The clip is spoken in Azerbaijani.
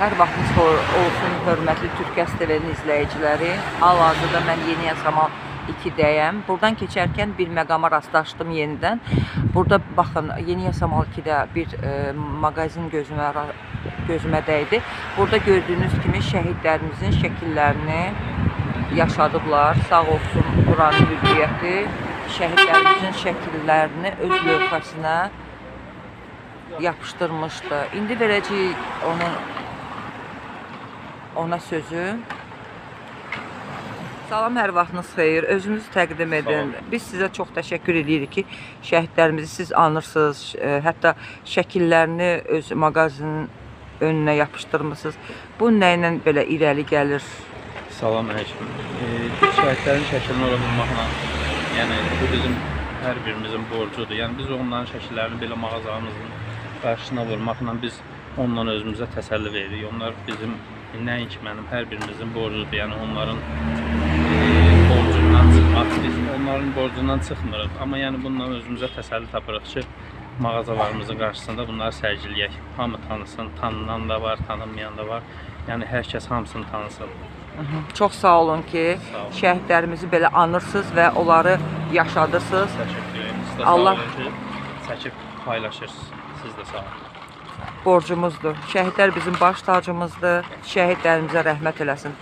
Hər vaxtınız olsun, hörmətli Türkəs TV-nin izləyiciləri. Hal-hazırda mən Yeni Yasamal 2-dəyəm. Buradan keçərkən bir məqama rastlaşdım yenidən. Burada baxın, Yeni Yasamal 2-də bir mağazin gözümə dəydi. Burada gördüyünüz kimi şəhidlərimizin şəkillərini yaşadıblar. Sağ olsun buranın müdiriyyəti şəhidlərimizin şəkillərini öz lövhəsinə yapışdırmışdı. İndi verəcəyik ona sözü. Salam, hər vaxtınız xeyir. Özünüzü təqdim edin. Biz sizə çox təşəkkür edirik ki, şəhidlərimizi siz anırsınız, hətta şəkillərini öz mağazinin önünə yapışdırmısınız. Bu nə ilə belə irəli gəlir? Salam əleykum. Şəhidlərin şəklini ora vurmaqla, yəni bu bizim hər birimizin borcudur. Yəni biz onların şəkillərini belə mağazamızın qarşısına vurmaqla biz ondan özümüzə təsəlli veririk. Onlar bizim, nəinki mənim, hər birimizin borcudur. Yəni onların borcundan çıxmaq, biz onların borcundan çıxmırıq. Amma yəni bundan özümüzə təsəlli tapırıq ki, mağazalarımızın qarşısında bunları sərgiləyək. Hamı tanısın, tanınan da var, tanınmayan da var. Yəni hər kəs hamısını tanısın. Çox sağ olun ki, şəhidlərimizi belə anırsınız və onları yaşadırsınız. Təşəkkür edirəm. Siz də sağ olun ki, çəkib paylaşırsınız. Siz də sağ olun. Borcumuzdur. Şəhidlər bizim baş tacımızdır. Şəhidlərimizə rəhmət eləsin.